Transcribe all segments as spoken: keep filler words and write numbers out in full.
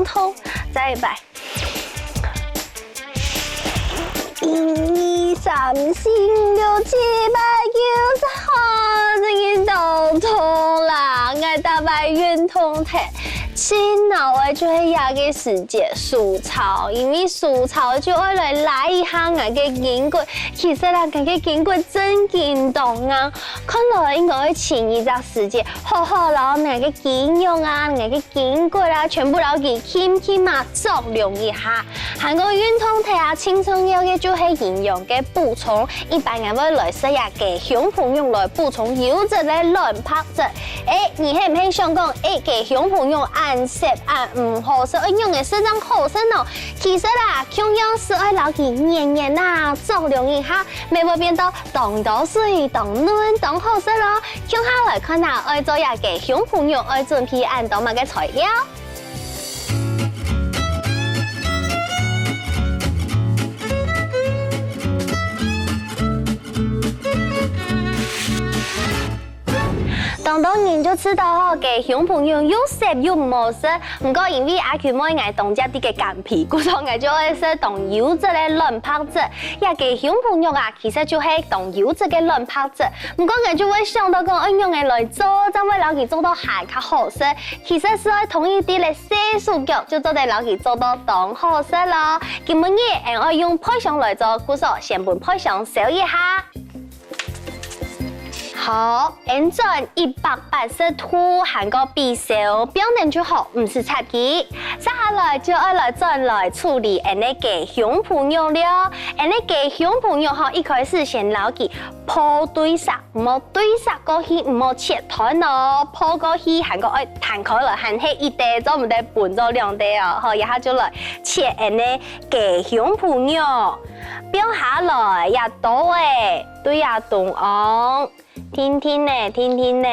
痛，再一擺。一、二、三、四、五、六、七、八、九、十，好，真經當痛啦！𠊎逐擺運動忒，盡惱个就係這個時節，手操，因為手操就愛來拉一下𠊎个筋骨。其實啦，𠊎个筋骨真經當硬，看來應該愛尋一隻時節，好好摎𠊎个肌肉啊，𠊎个 筋骨啊，全部摎佢輕輕啊作弄一下。還過運動忒啊，盡重要个就係營養个補充。一般人會來食這雞胸脯肉來補充優質个卵白質。誒，你係毋係想講，誒，雞胸脯肉恁澀恁毋好食，愛仰仔食正好食呢？其實啊，共樣係愛摎佢軟軟啊作弄一下，乜會變到當多水、當嫩、當好食囉。共下來看下，愛做這雞胸脯肉愛準備恁多麼个材料。 當多人就知道吼，雞胸脯肉又澀又毋好食。毋過因為阿Q妹𠊎當食得个減肥，故所𠊎就愛食當優質个卵白質。這雞胸脯肉啊，其實就係當優質个卵白質。毋過𠊎就會想到講，愛仰仔來做，正會摎佢做到還較好食。其實係愛同一滴个 洗手腳就做得摎佢做到當好食囉。今晡日，𠊎愛用硥箱來做，故所先分硥箱燒一下。好，𠊎轉一百八十度，還過比燒，放等就好，毋使插佢。接下來就愛來轉來處理𠊎个雞胸脯肉了。𠊎个雞胸脯肉吼，一開始先摎佢 破對色，毋好對色過去，毋好切斷哦。破過去還過愛攤開來，還係一垤，做毋得分做兩垤哦。好，這下就來切𠊎个雞胸脯肉，放下來，這刀仔，對這中央，定定仔，定定仔。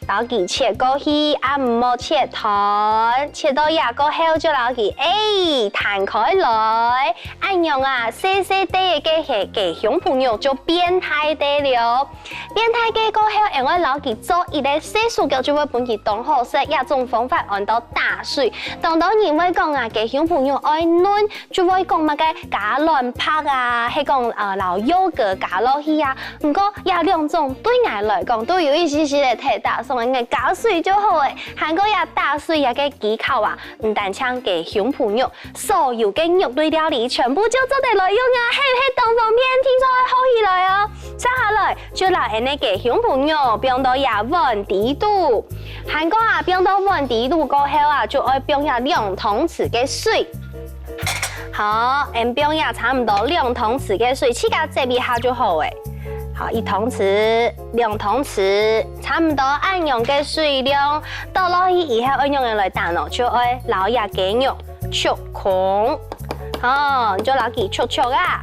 摎佢切過去，啊毋好切斷，切到這過後就摎佢，誒，攤開來。恁樣啊，細細垤个雞胸脯肉就變大垤了。變大垤過後，𠊎愛摎佢做一個細手腳，就會分佢當好食。這種方法安到打水。當多人會講啊，雞胸脯肉愛嫩， 就會講麼个加卵白啊，係講，呃，摎優格加落去啊。毋過，這兩種對𠊎來講都有一息息个忒打爽，𠊎加水就好了。還過這打水這個技巧啊，毋單淨雞胸脯肉，所有个肉類料理全部就做得來用啊，係毋係當方便？聽說會好起來哦！接下來就摎𠊎个雞胸脯肉放到這碗底肚，還過啊，放到碗底肚過後啊，就愛放這兩湯匙个水。 好，𠊎放這差毋多兩湯匙个水，自家接一下就好了。好，一湯匙、兩湯匙，差毋多恁樣个水量，倒落去以後愛仰仔來打呢？就愛摎這雞肉搐空，好，就摎佢搐搐啊，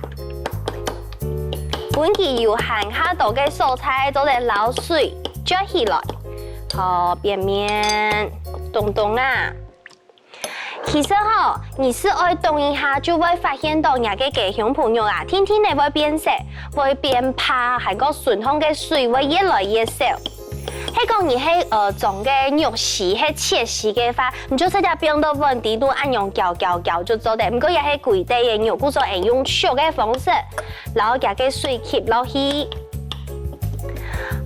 分佢有閒下肚个所在，做得摎水啜起來。好，變面，動動啊。 其實吼，你係愛動一下，就會發現到若个雞胸脯肉啊，定定仔會變色，會變白，還過脣項个水會越來越少。係講你係，呃，裝个肉絲，係切絲个話，你就直接放到碗底肚，恁樣攪攪攪就做得。毋過這係歸垤个肉，故所愛用搐个方式。 摎佢个水吸落去。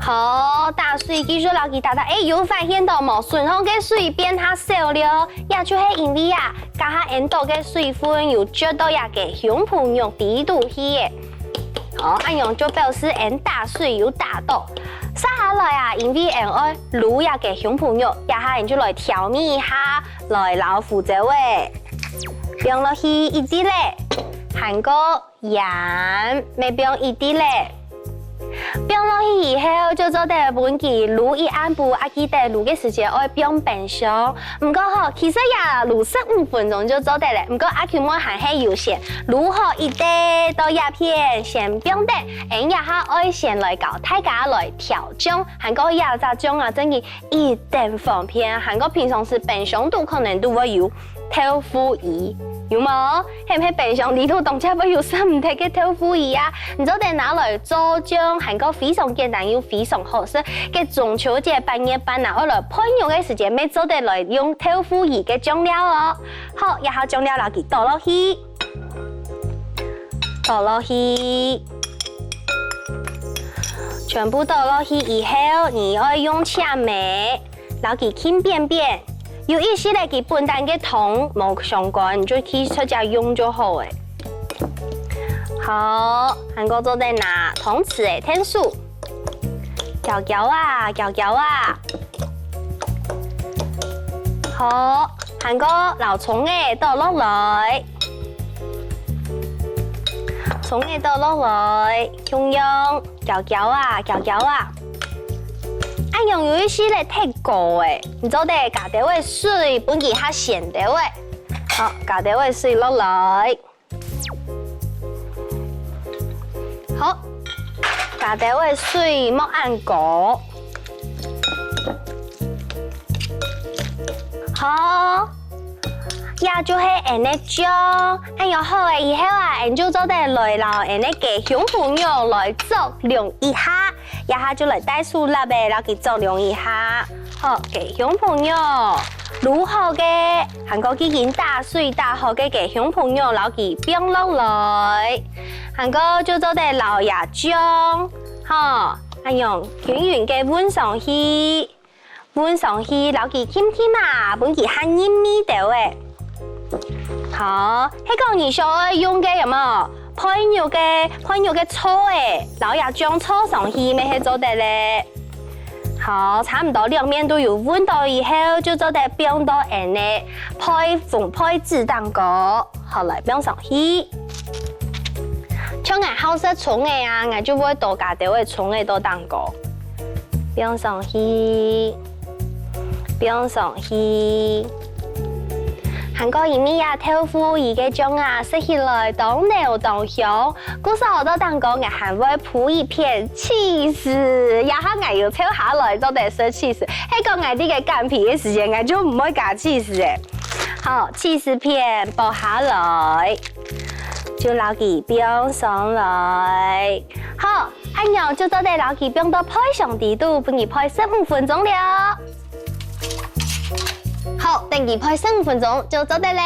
好，打水繼續摎佢打打，誒，有發現到無？脣項个水變較少了，這就係因為啊，這下𠊎倒个水分有啜到這个雞胸脯肉底肚去了。好，恁樣就表示𠊎打水有打到。接下來啊，因為𠊎愛滷這个雞胸脯肉，這下𠊎就來調味一下，來摎胡椒仔放落去一滴仔，還過 鹽，乜放一滴仔。放落去以後，就做得分佢滷一暗晡，啊，記得滷个時節愛放冰箱。毋過吼，其實也滷十五分鐘就做得了。毋過阿Q妹還係有先滷好一垤到這片，先放等。𠊎這下愛先來教大家來調醬，還過這隻醬啊，真个一等方便，還過平常時冰箱肚可能都會有豆腐乳。有無？係毋係冰箱裡肚當下會有食毋忒个豆腐乳啊？你做得拿來做醬，還過非常簡單又非常好食。該中秋節八月半啊，愛來拌肉个時節，乜做得來用豆腐乳个醬料哦。好，這下醬料摎佢倒落去，倒落去，全部倒落去以後，你愛用赤米 摎佢撳扁扁。有一息仔佢本旦个湯無相關，你就去直接用就好了。好，還過做得拿湯匙仔𢯭手，攪攪啊，攪攪啊。好，還過摎蔥仔倒落來，蔥仔倒落來，共樣 攪攪啊，攪攪啊。恁樣有一息仔忒膏了，你做得加兜仔水，分佢較鮮兜仔。好，加兜仔水落來。好，加兜仔水，莫恁膏。好， 這就係𫣆个醬。恁樣好了以後啊，𫣆就做得來摎𫣆个雞胸脯肉來佐料一下。這下就來帶手落仔，摎佢佐料一下。好，雞胸脯肉，滷好个，還過已經打水打好个雞胸脯肉，摎佢放落來。還過就做得摎這醬，好，恁樣均勻个混上去。 混上去，摎佢撳撳啊，分佢較入味兜仔。好，係講你想愛用个有無？配肉个，配肉个醋仔，摎這醬醋上去，乜係做得了。好，差毋多兩面都有混到以後，就做得放到𫣆个配，紅配子頂高。 好，來，放上去。像𠊎好食蔥仔啊，𠊎就會多加兜仔蔥仔到頂高。放上去，放上去。還過因為這豆腐乳个醬啊，食起來當濃當香，故所到頂高𠊎還會鋪一片起司，這下𠊎有瘦下來做得食起司。係講𠊎在該減肥个時節，𠊎就毋會加起司了。 好，起司片剝下來，就摎佢放上來。好，恁樣就做得摎佢放到配上底肚，分佢配十五分鐘了。好，等佢配十五分鐘就做得了。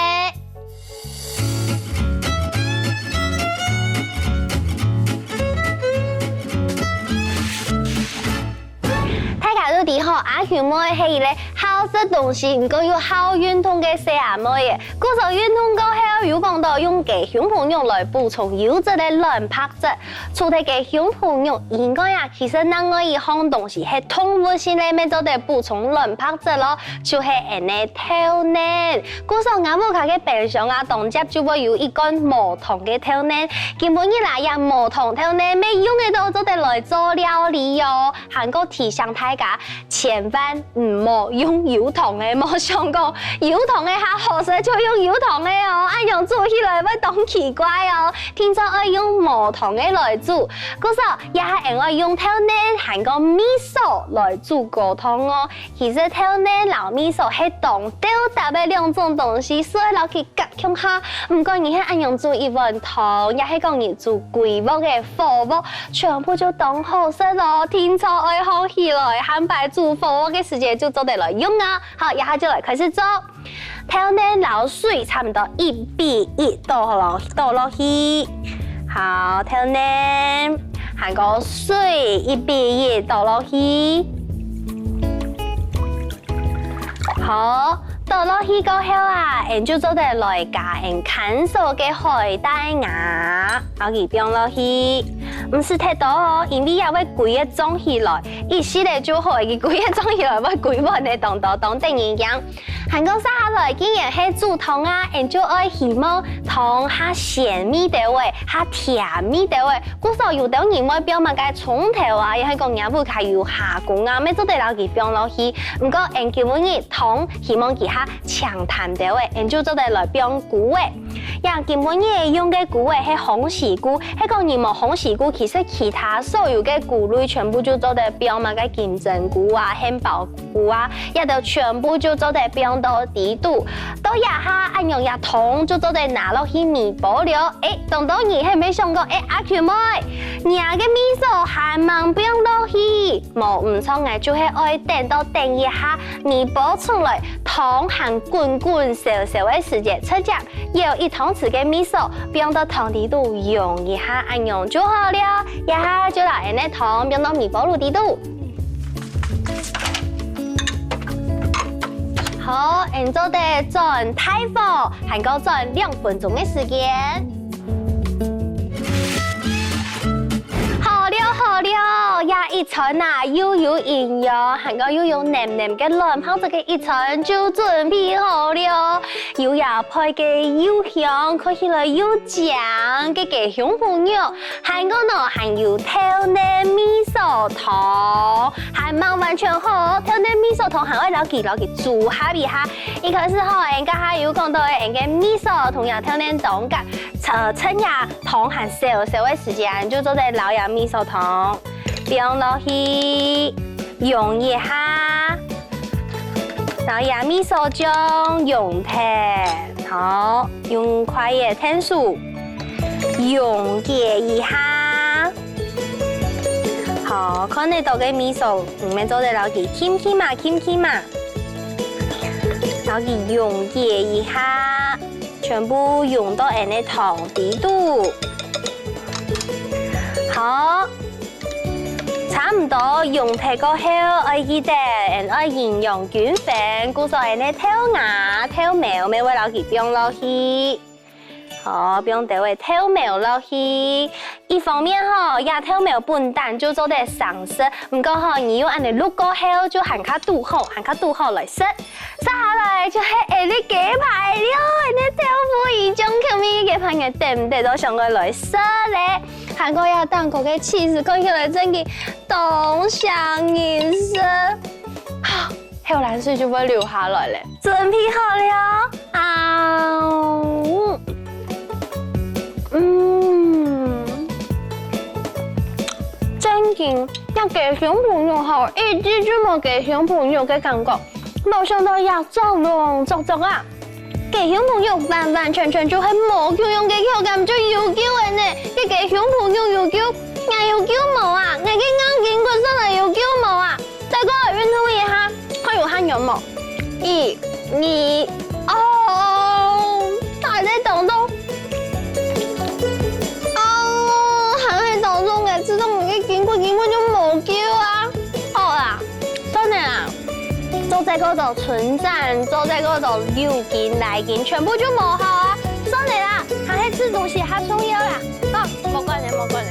大家都知吼，阿球妹係一個好食東西，毋過又好運動个細阿妹仔。故所運動過後，有講到用雞胸脯肉來補充優質个卵白質。除忒雞胸脯肉以外啊，其實另外一項東西係動物性个，乜做得補充卵白質咯，就係𫣆个豆奶。故所吾屋下个冰箱啊，當輒就會有一罐無糖个豆奶。今晡日啊，這無糖豆奶乜用得到做得來做料理喲。 還過提醒大家，千萬毋好用有糖个，莫想講有糖个較好食，就用有糖个哦，恁樣煮起來會當奇怪哦。定著愛用無糖个來煮。故所，這下𫣆愛用豆奶還過味噌來煮高湯哦。其實豆奶摎味噌係當鬥搭个兩種東西，所以摎佢 合共下，毋管你係恁樣煮一碗湯，也係講你煮歸鑊个火鍋，全部就當好食咯。定著愛學起來，下擺煮火鍋个時節就做得來用啊。好，這下就來開始做。豆奶摎水差毋多一比一倒落，倒落去。好，豆奶，還過水一比一倒落去。 好，倒落去過後啊，𫣆就做得來加𫣆看守个海帶芽，摎佢放落去。毋使忒多哦，因為也會歸个脹起來，一息仔就好，佢歸个脹起來會歸碗个，當多當得人驚。還過續下來，既然係煮湯啊，𫣆就愛希望湯較鮮味兜仔，較甜味兜仔。 故所有兜人會放麼个蔥頭啊，也係講若屋下有蝦公啊，乜做得摎佢放落去。毋過，𫣆今晡日湯希望佢較清淡兜仔，𫣆就做得來放菇仔。呀，今晡日用个菇仔係鴻喜菇，係講你無鴻喜菇，其實其他所有个菇類全部就做得放，麼个金針菇啊、杏鮑菇啊，這兜全部就做得放到底肚。到這下，恁樣這湯就做得拿落去微波了。誒，當多人係毋係想講，誒，阿群妹，你个味噌還吂放落去？無，毋著，𠊎就係愛等到等一下，微波出來，湯還滾滾燒燒个時節，直接 舀一湯匙个味噌，放到湯底肚用一下，恁樣就好了。這下就摎𠊎个湯放到微波爐底肚。好，𠊎做得轉大火，還過轉兩分鐘个時間。好了好了，這一餐啊，又有營養，還過又有嫩嫩个卵，泡出个一餐就準備好了。 有這配个又香，看起來又靚个雞胸脯肉，還過呢還有豆奶味噌湯，還吂完全好，豆奶味噌湯還愛摎佢摎佢煮合一下。一開始吼，𠊎頭下有講到个，𠊎个味噌同這豆奶當合，趁這湯還燒燒个時間，就做得摎這味噌湯放落去，用一下。 摎這味噌醬用忒，好，用筷仔𢯭手用佢一下。好，看得到个味噌，你兜做得摎佢浸浸啊，浸浸啊，摎佢用佢一下，全部用到𠊎个湯底肚。好， 差毋多用忒過後，愛記得，𠊎愛營養均衡，故所𠊎个豆芽、豆苗乜會摎佢放落去。好，放兜仔豆苗落去。一方面吼，這豆苗本旦就做得生食，毋過吼，你用恁仔摝過後，就還較堵好，還較堵好來食。接下來就係𠊎个雞排了，𠊎个豆腐乳醬口味个雞排，你兜等毋等都想愛來食咧。 還過這頂高个cheese看起來真个當像人食，口涎水就會流下來咧。準備好了啊！嗯，真个，這雞胸脯肉吼，一滴就無雞胸脯肉个感覺，無想到這作瓏作作啊！ 雞胸脯肉完完全全就係無共樣个口感，就有救个呢！這雞胸脯肉有救，𠊎有救無啊？𠊎个硬筋骨上來有救無啊？再過來運動一下，看有較軟無？一、二，哦，還在當中，哦，還在當中个，自動个筋骨根本就無救啊！好啦，算了啦。 做這个做存在，做這个做有筋來筋，全部就無效啊！算了啦，還係食東西較重要啦。好，無管了，無管了。